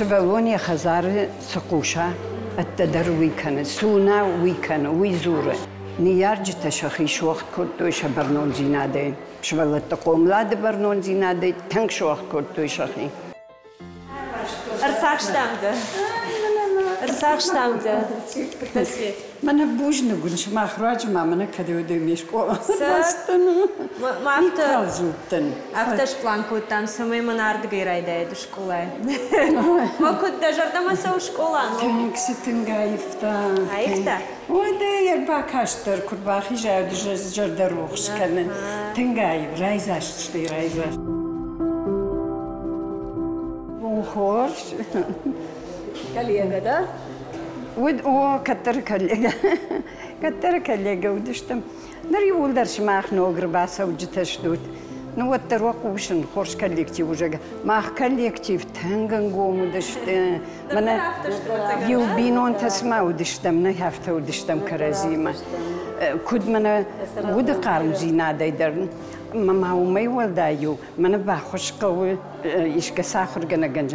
Сывӕллон йӕ хӕдзары цы хъуса, ӕддӕдӕр уый кӕны, цы уына, уый кӕны, уый дзуры. Ныййарджытӕ сӕхи суӕгъд кодтой сӕ бӕрнондзинадӕй. Сывӕллӕтты хъомылады бӕрнондзинадӕй тынг суӕгъд кодтой сӕхи. Ӕрцахстам дӕ. Ӕрцахстам дӕ. Мӕнӕ бузныг уын, сымах руаджы ма мӕнӕ кӕд уыдой ме скъола. Афтӕ, афтӕ сплан кодтам, цӕмӕй мӕн ардыгӕй райдайӕд скъолайы. Ма куыд дӕ зӕрдӕмӕ цӕуы скъола? Тынг цы тынг аивта. Аивта? Уӕдӕ йӕ бакаст дӕр куы рбахиза, зӕрдӕ рухс кӕны. Тынг аив, райдзаст стӕй райдзаст. Хорз. Коллега, да? Уыд, о, кӕддӕры коллега. Кӕддӕры коллега уыдыстӕм. Ныр иууылдӕр сымах ног ӕрбацӕуджытӕ стут. Ну, уӕддӕр уӕ хъусын, хорз коллектив у, зӕгъгӕ. Мах коллектив тынг ӕнгом уыдысты. Мӕнӕ иу бинонтӕ цыма уыдыстӕм, нӕ афтӕ уыдыстӕм кӕрӕдзимӕ. Куыд мӕнӕ уды хъармдзинадӕй дӕр, ӕмӕ ма уымӕй уӕлдай-иу мӕнӕ баххуыс хъӕуы искӕцы ахуыргӕнӕгӕн,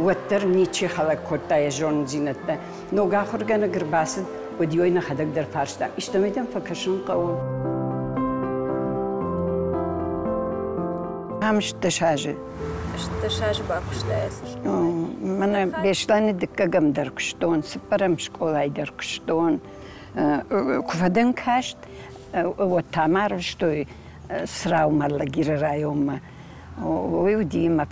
уӕддӕр ничи хӕлӕг кодта йӕ зонындзинӕдтӕ. Ног ахуыргӕнӕг ӕрбацыд, уӕд-иу ӕй нӕхӕдӕг дӕр фарста, истӕмӕй дӕм фӕкӕсын хъӕуы? Ам 18 азы. 18 азы бакуыстай ацы скъолайы? Мӕнӕ Беслӕны дыккӕгӕм дӕр куыстон, цыппӕрӕм скъолайы дӕр куыстон. Куы фӕдӕн каст, уӕд та мӕ арвыстой Цраумӕ Лагеры районмӕ. Уый уыди мӕ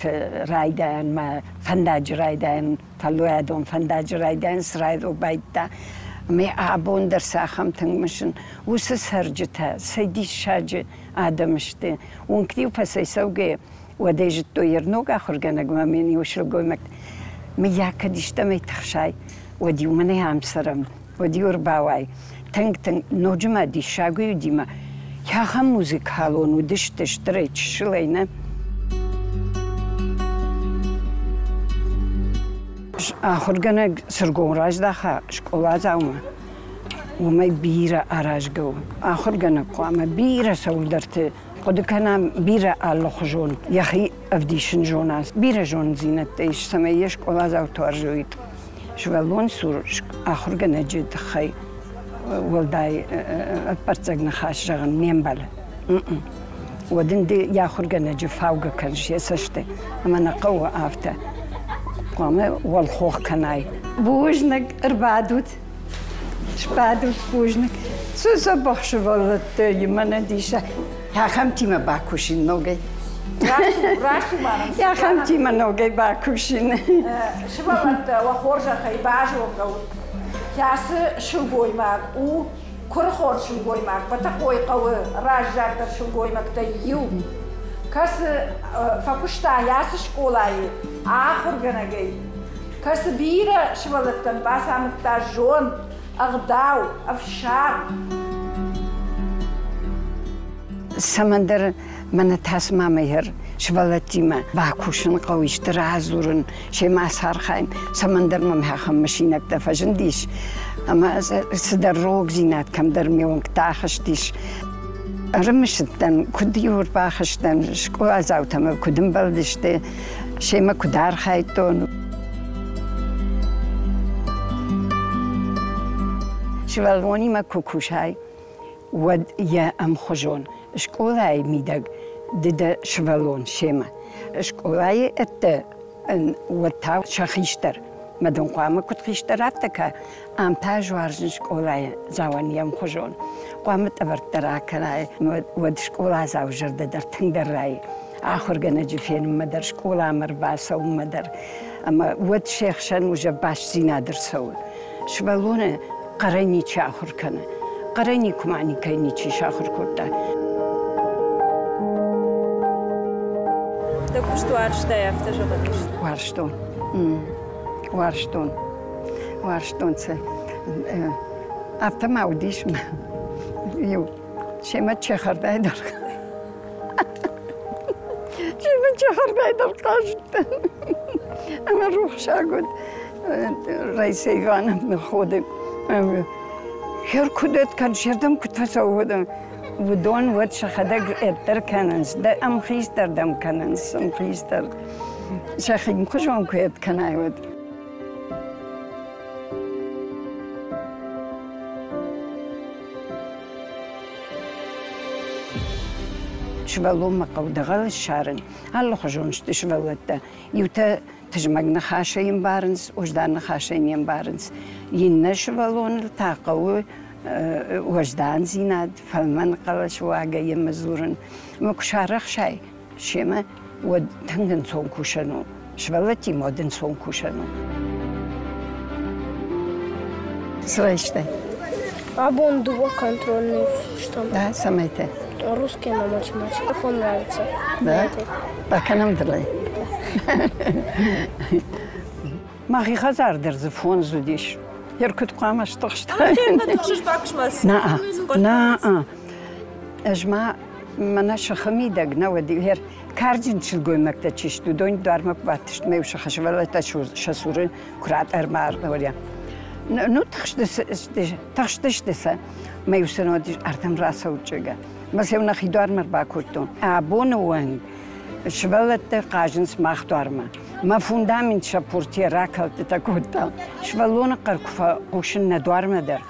райдайӕн, мӕ фӕндаджы райдайӕн, фӕллойадон фӕндаджы райдайӕн Црайдо байдта. Мӕ абон дӕр сӕ ахӕм тынг мысын. Уыцы цӕрджытӕ цӕй диссаджы адӕм сты. Уынгты-иу фӕцӕйцӕугӕ, уӕд ӕй зыдтой йе рног ахуыргӕнӕгмӕ ме иу сылгоймӕгтӕ. Мыййаг кӕд истӕмӕй тыхсай, уӕд-иу мӕнӕ ам цӕрӕм, уӕд-иу ӕрбауай. Тынг-тынг, ноджы ма диссаг уыди мӕ ахӕм музыкалон уыдысты стырӕй, чысылӕй, нӕ? Ахуыргӕнӕг цы ргом раздаха скъоладзаумӕ, уымӕй бирӕ аразгӕ у. Ахуыргӕнӕг хъуамӕ бирӕ цӕуылдӕрты хъуыды кӕна, бирӕ алыхуызон йӕхи ӕвдисын зона. Бирӕ зонындзинӕдтӕ ис, цӕмӕй йе скъоладзауты уарзой. Сывӕллон цур ахуыргӕнӕджы тыххӕй уӕлдай ӕппӕрццӕг ныхас зӕгъын не мбӕлы. Уӕд ын ды йӕ ахуыргӕнӕджы фаугӕ кӕныс йӕ цӕсты, ӕмӕ нӕ хъӕуы афтӕ. Хъуамӕ уӕлхох кӕнай. Бузныг, ӕрбадут. Сбадут, бузныг. Цы дзӕбӕх сывӕллӕттӕ и, мӕнӕ диссаг. Ахӕмтимӕ бакусин ногӕй. Ахӕмтимӕ ногӕй бакусин. Сывӕллӕттӕ, уӕ хорзӕхӕй базонгӕ ут, кӕцы сылгоймаг у куырыхон сылгоймаг, Бӕтӕхъойы хъӕуы раззагдӕр сылгоймӕгтӕй иу, кӕцы фӕкуыста ацы скъолайы ахуыргӕнӕгӕй, кӕцы бирӕ сывӕллӕттӕн бацамыдта зонд, ӕгъдау, ӕфсарм. Цӕмӕндӕр мӕнӕ та цыма мӕйӕр сывӕллӕттимӕ бакусын хъӕуы, исты радзурын, семӕ ацархайын. Цӕмӕндӕр мӕм ахӕм мысинӕгтӕ фӕзындис, ӕмӕ цыдӕр рогдзинад кӕмдӕр ме уӕнгтӕ ахызтис. Ӕрымысыдтӕн, куыд-иу ӕрбахызтӕн скъоладзаутӕм, куыд ӕмбӕлдысты, семӕ куыд архайдтон. Сывӕллонимӕ куы кусай, уӕд йӕ ӕмхуызон скъолайы мидӕг ды дӕ сывӕллон семӕ. Скъолайы ӕдде уӕд та сӕ хистӕр. Мӕ дын хъуамӕ куыд хистӕр, афтӕ кӕ. Ам та ӕз уарзын скъолайы дзауӕн йе мхуызон. Хъуамӕ тъӕвӕрттӕ ракӕнай, уӕд скъоладзауы зӕрдӕ дӕр тынгдӕр райы. Ахуыргӕнӕджы фенынмӕ дӕр, скъоламӕ ӕрбацӕуынмӕ дӕр. Ӕмӕ уӕд се хсӕн уже бастдзинад ӕрцӕуы. Сывӕллоны Хъӕрӕй ничи ахуыр кӕны. Хъӕрӕй никуыма никӕй ничи сахуыр кодта. Дӕ куыст уарзтай, афтӕ зӕгъӕн ис? Уарзтон. Уарзтон. Уарзтон сӕ. Афтӕ ма уыдис иу семӕ чехӕрдӕй дӕр. Семӕ чехӕрдӕй дӕр хъазыдтӕн. Ӕмӕ рухсаг уыд Раиса Ивановна ходы. Хер куыд кӕн, сердӕм куыд фӕцӕуы, уыдон уӕд сӕхӕдӕг ӕддӕр кӕнынц, дӕ ӕмхицдӕр дӕм кӕнынц, ӕмхицдӕр. Сӕхи мхуызон куы ӕд кӕнай, уӕд. Сывӕллонмӕ хъӕуы дӕгъӕл ссарын, алыхуызон сты сывӕллӕттӕ. Иутӕ тызмӕг ныхасӕй ӕмбарынц, уӕздан ныхасӕй не мбарынц. Иннӕ сывӕллоныл та хъӕуы уӕздандзинад, фӕлмӕн хъӕлӕсы уагӕй йемӕ дзурын. Ӕмӕ куы сарӕхсай семӕ, уӕд тынг ӕнцон кусӕн у. Сывӕллӕттимӕ уӕд ӕнцон кусӕн у. Цы райстай? Абон дыууӕ контрольный фыстам. Да, цӕмӕйтӕ? Русский ӕмӕ математика. Он нравится. Да? Бакӕнӕм дылӕй. Мӕхи хӕдзар дӕр дзы фондз уыдис. Йер куыд хъуамӕ стыхстаин? Наа, наа. Ӕз ма мӕнӕ сыхы мидӕг нӕ уыди. Йер карджын сылгоймӕгтӕ чи сты, уыдон дуармӕ куы бадтысты, ме сыхы сывӕллӕттӕ сӕ цуры куы ратъӕрмӕ Ну, тыхстысты сӕ. Мӕ иу сын уыдис, ардӕм рацӕут, зӕгъгӕ. Мӕ сӕ нӕхи дуармӕ ӕрбакодтон. Абоны онг сывӕллӕттӕ хъазынц мах дуармӕ. Мӕ фундамент сӕ пуртийӕ ракӕлдтытӕ кодта. Сывӕллоны хъӕр куы фӕхъусын нӕ дуармӕ дӕр,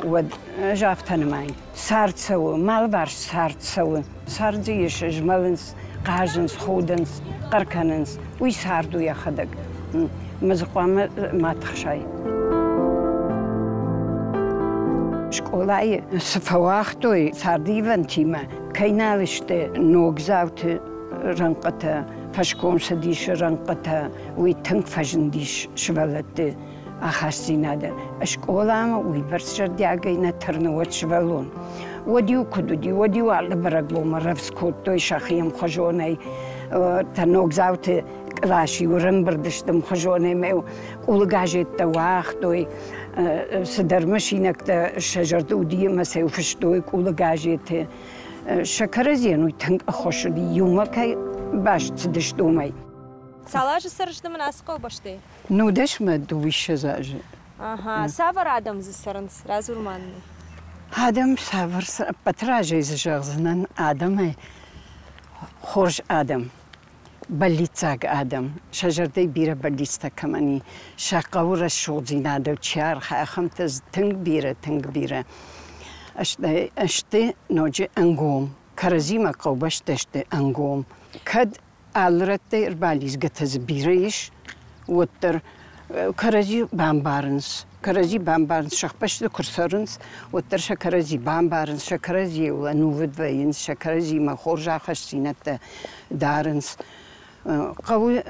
уӕд ӕз афтӕ нымайын. Цард цӕуы, мӕ алыварс цард цӕуы. Цард дзы ис, змӕлынц, хъазынц, худынц, хъӕр кӕнынц. Уый цард у йӕхӕдӕг. Мӕ дзы хъуамӕ ма тыхсай. Скъолайы цы фӕуагътой царды ивӕнтимӕ, кӕй нал сты ногдзауты рӕнхъытӕ, фӕскомцӕдисы рӕнхъытӕ, уый тынг фӕзындис сывӕллӕтты ахастдзинады. Скъоламӕ уыйбӕрц зӕрдиагӕй нӕ тырны уӕд сывӕллон. Уӕд-иу куыд уыди, уӕд-иу алы бӕрӕгбонмӕ рӕвдз кодтой сӕхи ӕмхуызонӕй. Та ногдзауты кълас-иу ӕрӕмбырд сты ӕмхуызонӕй ӕмӕ къулы газеттӕ уагътой, цыдӕр мысинӕгтӕ сӕ зӕрды уыди ӕмӕ сӕ фыстой къулы газеты. Сӕ кӕрӕдзийӕн уый тынг ӕххуыс уыди, иумӕ кӕй баст цыдысты, уымӕй. Цал азы цӕрыс ды мын ацы хъӕубӕстӕй? Нудӕсмӕ дыууиссӕдз азы. Ага, цавӕр адӕм дзы цӕрынц? Радзур ма нын. Адӕм цавӕр ӕппӕты разӕй дзы зӕгъдзынӕн адӕмӕй хорз адӕм, бӕллиццаг адӕм, сӕ зӕрдӕй бирӕ бӕллицтӕ кӕмӕн и, сӕ хъӕуы рӕсугъддзинадыл чи архайы, ахӕмтӕ дзы тынг бирӕ, тынг бирӕ. Сты ноджы ӕнгом, кӕрӕдзимӕ хъӕубӕстӕ сты ӕнгом. Кӕд алы рӕттӕй ӕрбалидзгӕтӕ дзы бирӕ ис, уӕддӕр кӕрӕдзи бамбарынц. Кӕрӕдзи бамбарынц, сӕхбӕсты куы рцӕрынц, уӕддӕр сӕ кӕрӕдзи бамбарынц, сӕ кӕрӕдзийыл ӕнувыд вӕййынц, сӕ кӕрӕдзимӕ хорз ахастдзинӕдтӕ дарынц. Хъӕуы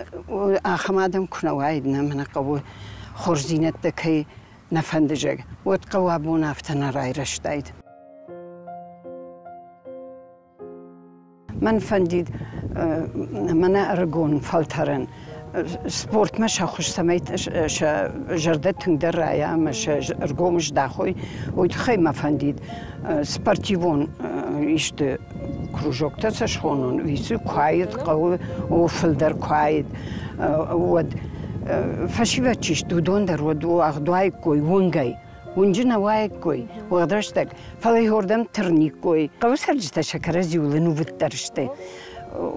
ахӕм адӕм куы нӕ уаид, нӕ мӕнӕ хъӕуы хорздзинӕдтӕ кӕй нӕ фӕнды, зӕгъ, уӕд хъӕуы абон афтӕ нӕ райрӕзтаид. Мӕн фӕндид мӕнӕ ӕрыгон фӕлтӕрӕн спортмӕ сӕ хуыз цӕмӕй сӕ зӕрдӕ тынгдӕр райа ӕмӕ сӕ ӕргом здахой, уый тыххӕй мӕ фӕндид спортивон исты кружоктӕ сӕ схонон, уицы куы аид хъӕуы, о, фылдӕр куы аид, уӕд фӕсивӕд чи сты, уыдон дӕр уӕд уагъд уаиккой уынгӕй. Уынджы нӕ уаиккой, уӕд рӕстӕг, фӕлӕ иуырдӕм тырниккой. Хъӕуы цӕрджытӕ сӕ кӕрӕдзиуыл ӕнувыддӕр сты.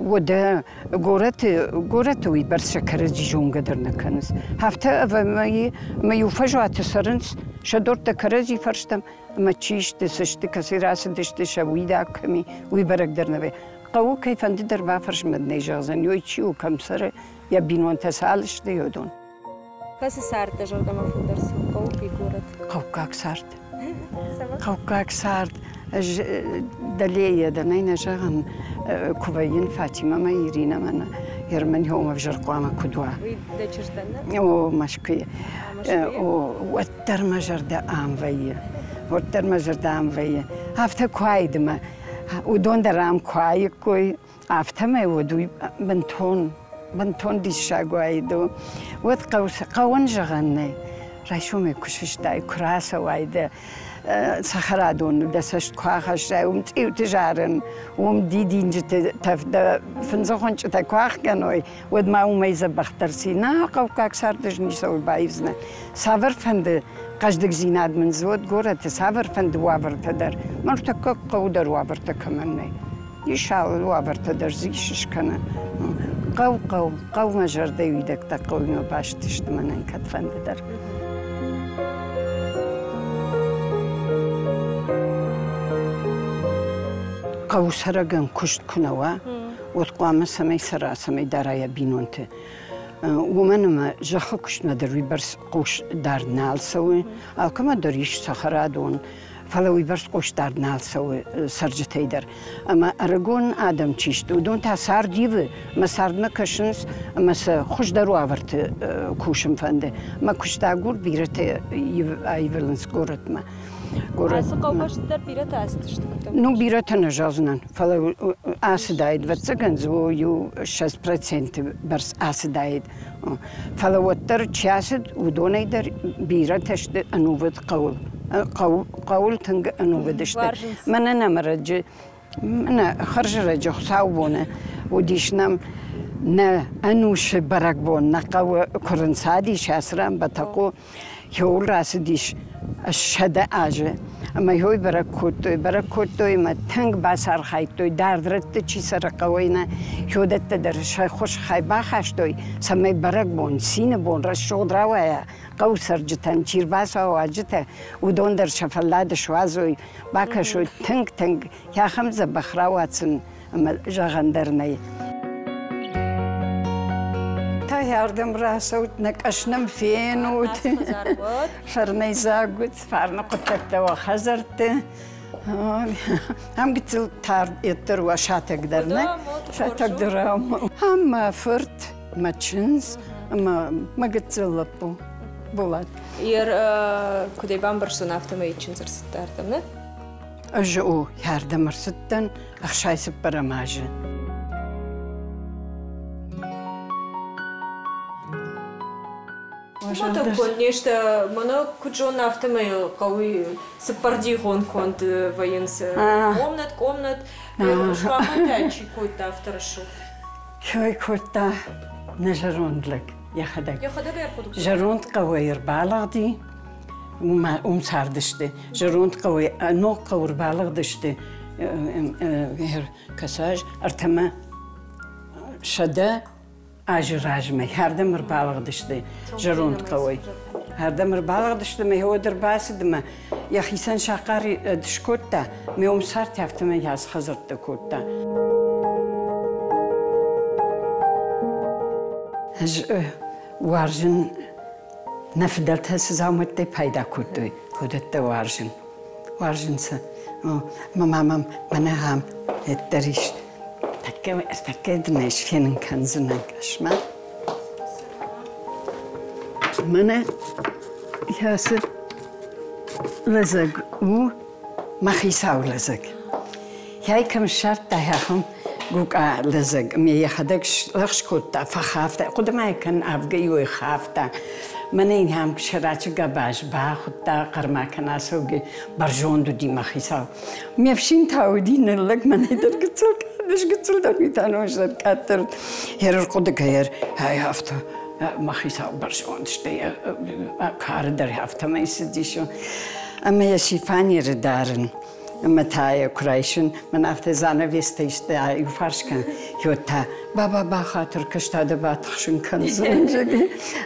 Уӕдӕ горӕты, горӕты уыйбӕрц сӕ кӕрӕдзи зонгӕ дӕр нӕ кӕнынц. Афтӕ ӕмӕ иу фӕзуаты цӕрынц, сӕ дуртӕ кӕрӕдзи фӕрстӕм, ӕмӕ чи сты, цы сты, кӕцӕй рацыдысты, сӕ уидаг кӕм и, уый бӕрӕг дӕр нӕ вӕййы. Хъӕуы кӕй фӕнды дӕр бафӕрсмӕ нӕ зӕгъдзӕн, ой чи у, кӕм цӕры, йӕ бинонтӕ цал сты, уыдон. Кӕцы цард дӕ зӕрдӕмӕ фылдӕр цӕуы хъӕуккаг горӕт? Хъӕуккаг цард. Хъӕуккаг цард. Ӕз дӕлейӕ дӕн ӕй нӕ зӕгъын, куы вӕййын Фатимӕмӕ, Иринӕмӕ. Ермӕн хом ӕвзӕр хъуамӕ куыд уа. Уый дӕ чызг дӕн, нӕ? О, Мӕскуыйы. О, уӕддӕр мӕ зӕрдӕ ам вӕййы. Уӕддӕр мӕ зӕрдӕ ам вӕййы. Афтӕ куы аид ӕмӕ уыдон дӕр ам куы аиккой, афтӕмӕй уӕд уый бынтон, бынтон диссаг уаид. Уӕд хъӕу, хъӕуӕн зӕгъӕн нӕй. Райсомӕй куы сыстай, куы рацӕуай дӕ цӕхӕрадоны дӕ цӕст куы ахӕссай, уым цъиуты зарын, уым дидинджыты тӕф дӕ фындзы хуынчъытӕ куы ахгӕной, уӕд ма уымӕй дзӕбӕхдӕр ци. Нӕ хъӕуккаг царды ницӕуыл баивдзынӕ. Цавӕрфӕнды хъӕздыгдзинад мын дзы уӕд горӕты, цавӕрфӕнды уавӕртӕ дӕр, ныртӕккӕ хъӕуы дӕр уавӕртӕ кӕмӕн нӕй. Ис алы уавӕртӕ дӕр дзы ис скӕнӕн. Хъӕу, хъӕу, хъӕу мӕ зӕрдӕйы уидӕгтӕ хъӕуимӕ баст сты мӕнӕн кӕдфӕнды дӕр. Хъӕуы цӕрӕгӕн куыст куы нӕ уа, уӕд хъуамӕ цӕмӕй цӕра, цӕмӕй дара йӕ бинонты. Уымӕн ӕмӕ зӕххы куыстмӕ дӕр уыйбӕрц хъусдард нал цӕуы, алкӕмӕ дӕр ис цӕхӕрадон, фӕлӕ уыйбӕрц хъусдард нал цӕуы цӕрджытӕй дӕр. Ӕмӕ ӕрыгон адӕм чи сты, уыдон та цард ивы, ӕмӕ цардмӕ кӕсынц ӕмӕ сӕ хуыздӕр уавӕрты кусын фӕнды. Мӕ куыстагур бирӕтӕ аивылынц горӕтмӕ. Ацы хъӕубӕсты дӕр бирӕтӕ ацыдысты? Ну, бирӕтӕ нӕ зӕгъдзынӕн, фӕлӕ ацыдаид, ӕвӕццӕгӕн дзы иу 20% бӕрц ацыдаид. Фӕлӕ уӕддӕр чи ацыд, уыдонӕй дӕр бирӕтӕ сты ӕнувыд хъӕуыл. Хъӕуыл тынг ӕнувыд сты. Мӕнӕ нӕм ӕрӕджы, мӕнӕ хӕрзӕрӕджы хуыцаубоны уыдис нӕм нӕ ӕнусы бӕрӕгбон, нӕ хъӕуы куы рынцадис ацы ран Бӕтӕхъо, Хеуыл рацыдис 100 азы ӕмӕ йой бӕрӕг кодтой, бӕрӕг кодтой ӕмӕ тынг бацархайдтой, дард рӕтты чи цӕры хъӕуӕй нӕ, хиодӕттӕ дӕр сӕ ххуыс хай бахастой, цӕмӕй бӕрӕгбон, цины бон рӕсугъд рауайа, хъӕуы цӕрджытӕн чи рбацӕуа уазджытӕ, уыдон дӕр сӕ фӕллад суадзой, бакӕсой тынг-тынг, ахӕм дзӕбӕх рауад сын ӕмӕ зӕгъӕн дӕр нӕй. Ардӕм рацӕут, нӕ къӕс нӕм фенут. Фӕрнӕйдзаг ут, фарны хъуыддӕгтӕ уӕ хӕдзӕртты. Ам гыццыл тар йеддӕр уа сатӕг дӕр нӕ? Сатӕг дӕр ам. Ам мӕ фырт, мӕ чындз ӕмӕ мӕ гыццыл лӕппу Болат. Ер куыдӕй бамбӕрстон, афтӕмӕй чындз ӕрцыдтӕ ардӕм, нӕ? Ӕз о, ардӕм ӕрцыдтӕн 64 азы. Хуымӕтӕг конд не сты, мӕнӕ куыд зонын, афтӕмӕй хъӕуы цыппӕрдигъон конд вӕййынц. Къомнӕт, къомнӕт. Суахъонтӕ чи кодта афтӕ рӕсугъд? Кӕй кодта нӕ зӕронд лӕг йӕхӕдӕг. Йӕхӕдӕг ӕрхъуыды кодта? Зӕронд хъӕуӕй ӕрбалыгъди, уым цардысты. Зӕронд хъӕуӕй ног хъӕу ӕрбалыгъдысты кӕсаж ӕртӕмӕ 100 азы размӕ ардӕм ӕрбалыгъдысты зӕронд хъӕуӕй. Ардӕм ӕрбалыгъдысты ӕмӕ уӕд ӕрбацыд ӕмӕ йӕхицӕн сахъар скодта, ме уым цард афтӕмӕй ацы хӕдзӕрттӕ кодта. Ӕз уарзын нӕ фыдӕлтӕ цы дзаумӕттӕй пайда кодтой, уыдӕттӕ уарзын. Уарзын сӕ. Мӕ мамам мӕнӕ ам ӕддӕр ис. Тӕккӕ, тӕккӕ дын ӕй сфенын кӕндзынӕн, кӕс-ма. Мӕнӕ ацы лӕдзӕг у мӕ хицау лӕдзӕг. Йай кӕм ссардта ахӕм гукъа лӕдзӕг ӕмӕ йӕхӕдӕг слӕгъз кодта, фӕхафта, хъуыды ма йӕ кӕн, авгӕ-иу хафта. Мӕнӕ йын ам сӕрачы гӕбаз бахуыдта, хъӕрмӕ кӕна цӕугӕ, бӕрзонд уыди мӕ хицау. Ме фсин та уыди ныллӕг, мӕнӕй дӕр гыццыл ӕз гыццыл дӕр уый та нозтӕн къаддӕр. Ӕрхъуыды кӕй ай афтӕ мӕ хицау бӕрзонд, стӕй кары дӕр афтӕмӕй цыдис. Ӕмӕ йӕ шифанеры дарын. Ӕмӕ та йӕ куы райсын, мӕн афтӕ занавестӕ исты иуфарс кӕн, уӕд та баба бахатыр кӕста дӕ батыхсын кӕндзӕн.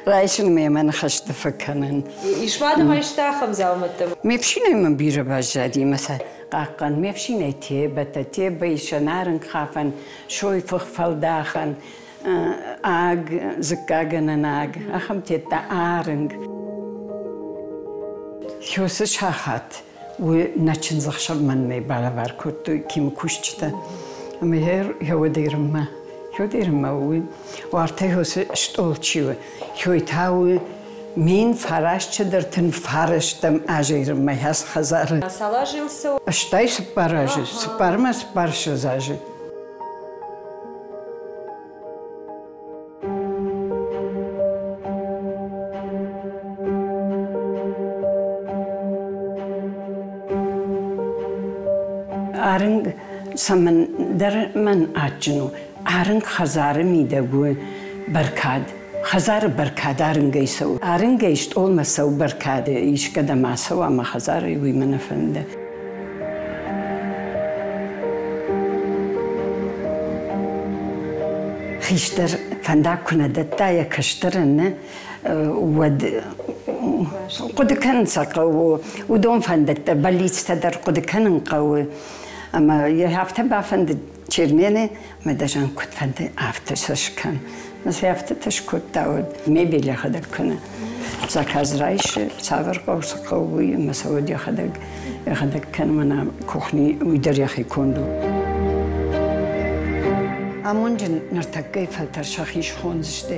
Райсын ӕмӕ мӕ ныхӕсты фӕкӕнын. Ис ма дӕм айста ахӕм дзаумӕттӕ? Ме фсинӕй мын бирӕ баззади мӕ сӕ хъахъхъӕн. Ме фсинӕй тебӕтӕ, тебӕисӕн, арынгхафӕн, сойфых фӕлдахӕн, аг, дзыккагӕнӕн аг, ахӕм тедта арынг. Уыцы сахат уый нӕ чындзӕхсӕв мӕнмӕ балӕвар кодтой кимкусджытӕ. Ӕмӕ йӕ уӕд Ирмӕ Хёдермӕ у, уартӕ уыцы стъол чи у, хёй та у 1939 азы ирмӕ хӕдзары. Цал азы йыл цӕуы? 84 азы, цыппармӕ 24 азы. Арынг цӕмӕндӕр мӕн адджын у. Арынг хӕдзары мидӕг у бӕркад. Хӕдзары бӕркад арынгӕй цӕуы. Арынгӕй стъолмӕ цӕуы бӕркад, искӕдӕм ацӕуа мӕ хӕдзарӕй, уый мӕ нӕ фӕнды. Хистӕр фӕндаг куы нӕ дӕтта йӕ кӕстӕрӕн, нӕ, уӕд хъуыды кӕнын сӕ хъӕуы, уыдон фӕндӕттӕ, бӕллицтӕ дӕр хъуыды кӕнын хъӕуы. Ӕмӕ йӕ афтӕ бафӕндыд Чермены, мӕ дӕ зӕн куыд фӕнды, афтӕ сӕ скӕн. Мӕ сӕ афтӕтӕ скодта, уӕд мебель йӕхӕдӕг кӕны. Заказ райсы, цавӕр хъӕу цы хъӕуы, уый, ӕмӕ сӕ уӕд йӕхӕдӕг йӕхӕдӕг кӕны, мӕнӕ кухни уый дӕр йӕхи конд у. Амонджын ныртӕккӕйы фӕлтӕр сӕхи схондзысты,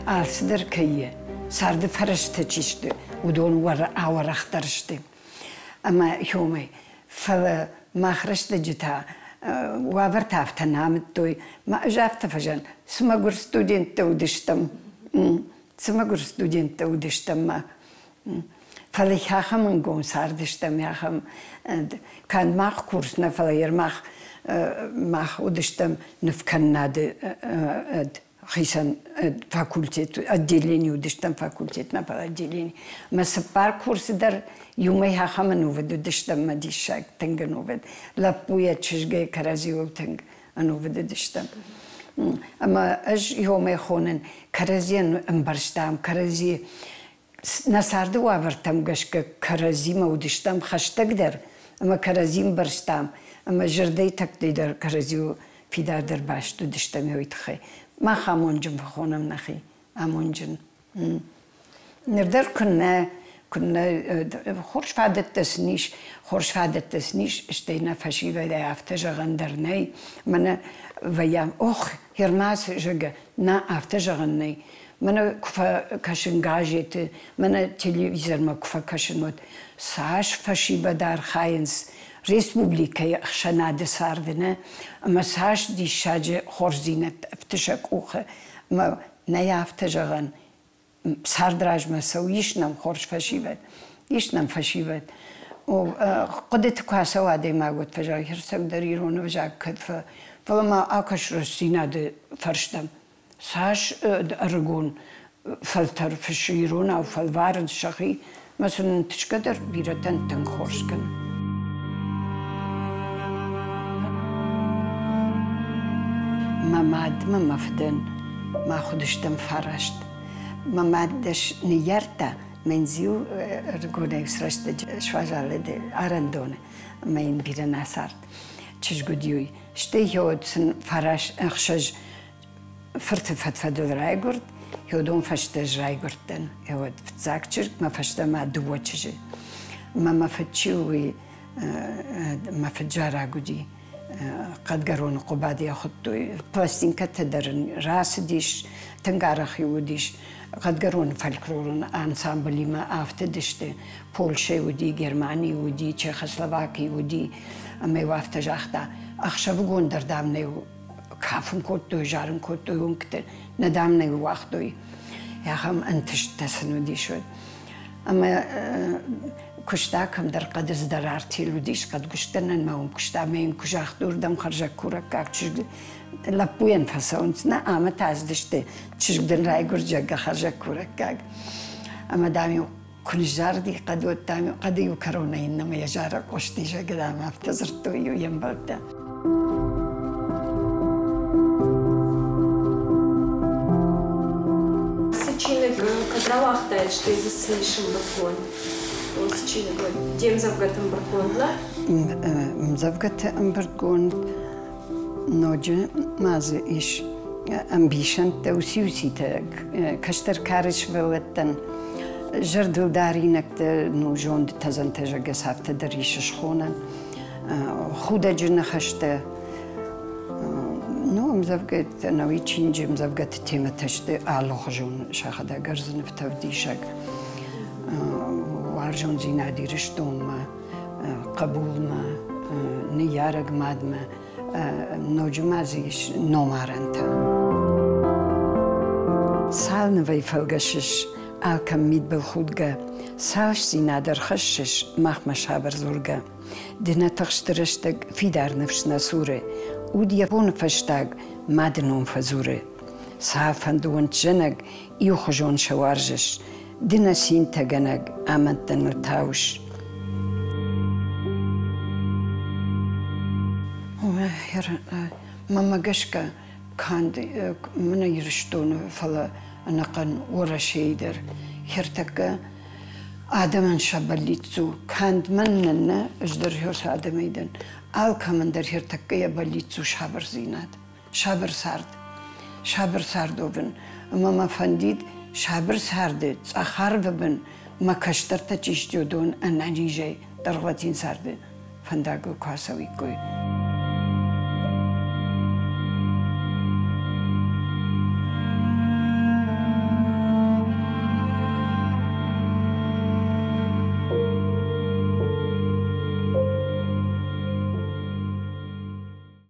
алцыдӕр кӕй и, царды фӕрӕзтӕ чи сты, уыдон ауӕрӕхдӕр сты. Ӕмӕ хёмӕй, фӕлӕ мах рӕстӕджы та уавӕртӕ афтӕ нӕ амыдтой. Мӕ ӕз афтӕ фӕзӕн, цы мӕгуыр студенттӕ уыдыстӕм, цы мӕгуыр студенттӕ уыдыстӕм ма. Фӕлӕ ахӕм ӕнгом цардыстӕм, ахӕм канд мах курс нӕ, фӕлӕ мах мах уыдыстӕм нывкӕнынады хицӕн факультет, отделени уыдыстӕм факультет нӕ, фӕлӕ отделени. Мӕ цыппар курсы дӕр иумӕ ахӕм ӕнувыд уыдыстӕм, мӕ диссаг, тынг ӕнувыд. Лӕппуйӕ, чызгӕй кӕрӕдзиуыл тынг ӕнувыд уыдыстӕм. Ӕмӕ ӕз иомӕ хонын, кӕрӕдзийӕн ӕмбӕрстам, кӕрӕдзи нӕ царды уавӕртӕм гӕсгӕ кӕрӕдзимӕ уыдыстӕм хӕстӕгдӕр ӕмӕ кӕрӕдзи ӕмбӕрстам ӕмӕ зӕрдӕйы тӕгтӕй дӕр кӕрӕдзиуыл фидардӕр баст уыдыстӕм уый тыххӕй. Мах амонджын фӕхонӕм нӕхи, амонджын. Ныр дӕр куыннӕ куыннӕ хорз фадӕттӕ сын ис, хорз фадӕттӕ сын ис, стӕй нӕ фӕсивӕдӕй афтӕ зӕгъӕн дӕр нӕй. Мӕнӕ вӕййӕм, ох, Ермас, зӕгъгӕ, нӕ афтӕ зӕгъӕн нӕй. Мӕнӕ куы фӕкӕсын газеты, мӕнӕ телевизормӕ куы фӕкӕсын, уӕд цас фӕсивӕд архайынц республикӕйы ӕхсӕнады царды, нӕ? Ӕмӕ цас диссаджы хорздзинӕдтӕ ӕфты сӕ къухы. Ӕмӕ нӕй афтӕ зӕгъӕн, цард размӕ цӕуы, ис нӕм хорз фӕсивӕд, ис нӕм фӕсивӕд. Хъуыдыты куы ацӕуа адӕймаг, уӕд фӕзӕгъы, хӕрзтӕгдӕр ирон ӕвзаг кӕд фӕ, фӕлӕ ма акӕс рӕстдзинады фӕрстӕм. Цас ӕрыгон фӕлтӕр фыссы иронау, фӕлварынц сӕхи, мӕ сын ӕнтысгӕ дӕр бирӕтӕн тынг хорз кӕны. Мӕ мадмӕ мӕ фыдӕн мах уыдыстӕм фараст. Мӕ мад дӕс ныййардта, мӕн дзиу ӕрыгонӕй рӕстӕджы суазалыд арӕндоны ӕмӕ йын бирӕ нӕ цард. Чызг уыди уый. Стӕй уӕд сын фараст ӕхсӕз фырты фӕд-фӕдыл райгуырд, уыдон фӕстӕ ӕз райгуырдтӕн. Уӕд фыццаг чызг, мӕ фӕстӕ ма дыууӕ чызджы. Мӕ мӕ фыд чи у, уый мӕ фыд зараг уыди. Хъӕдгӕроны Хъуыбады йӕ хуыдтой. Пластинкӕтӕ дӕр ын рацыдис, тынг арӕх-иу уыдис. Хъӕдгӕроны фольклорон ансамблимӕ афтыдысты. Польшӕйы уыди, Германийы уыди, Чехословакийы уыди. Ӕмӕ-иу афтӕ загъта, ӕхсӕвыгон дӕр, дам, нӕ кафын кодтой, зарын кодтой уынгты, нӕ, дам, нӕ уагътой. Ахӕм ӕнтысттӕ сын уыдис уӕд. Ӕмӕ куыста кӕмдӕр хъӕды цыдӕр артель уыдис, хъӕдгуыстгӕнӕн ма уым куыста ӕмӕ йын куы загътой, уырдӕм хӕрзӕгкурӕггаг чызг лӕппуйӕн фӕцӕуынц, нӕ, ӕмӕ та ацыдысты, чызг дын райгуырд, зӕгъгӕ, хӕрзӕгкурӕггаг. Ӕмӕ, дам-иу куы ныззарыди хъӕд, уӕд, дам, хъӕды иу кӕронӕй иннӕмӕ йӕ зарӕг хъуысти, зӕгъгӕ, дам, афтӕ дзырдтой-иу йе мбӕлттӕ. Цы чиныг кӕд рауагътай, стӕй дзы цы ис ӕмбырдгонд? Уыцы чиныг де мдзӕвгӕты ӕмбырдгонд, нӕ? Мдзӕвгӕты ӕмбырдгонд ноджы ма дзы ис ӕмбисӕндтӕ, уыци-уыцитӕ кӕстӕр кары сывӕллӕттӕн зӕрдылдаринӕгтӕ, ну, зонды тӕдзӕнтӕ, зӕгъгӕ, афтӕ дӕр ис схонӕн. Худӕджы ныхӕстӕ. Ну, ӕмдзӕвгӕтӕ науи чинджы ӕмдзӕвгӕты темӕтӕ сты алыхуызон, сӕхӕдӕг ӕрдзы нывтӕ ӕвдисӕг. Уарзондзинад Ирыстонмӕ, хъӕбулмӕ, ныййарӕг мадмӕ, ноджы ма дзы ис номарӕнтӕ. Цал нывӕй фӕлгӕсыс, алкӕм мидбылхудгӕ, цасдзинад ӕрхӕссыс махмӕ сабыр дзургӕ. Ды нӕ тыхсты рӕстӕг фидар ныфс нӕ цуры, уд йӕ боны фӕстаг мады ном фӕдзуры. Цафӕнды уӕнт зӕнӕг, иухуызон сӕ уарзыс, ды нӕ цинтӕгӕнӕг амӕндтӕ ныл тауыс. Мӕнмӕ гӕсгӕ, канд мӕнӕ Ирыстоны, фӕлӕ ӕнӕхъӕн Уӕрӕсейы дӕр хӕртӕккӕ адӕмӕн сӕ бӕллиц у. Канд мӕнӕн нӕ, ӕз дӕр хёрцы адӕмӕй дӕн. Алкӕмӕн дӕр хӕртӕккӕ йӕ бӕллиц у сабырдзинад, сабыр цард. Сабыр цард уӕвын. Ӕмӕ мӕ фӕндид сабыр царды цъӕх арвы бын мӕ кӕстӕртӕ чи сты, уыдон ӕнӕнизӕй дӕргъвӕтин царды фӕндагыл куы ацӕуиккой.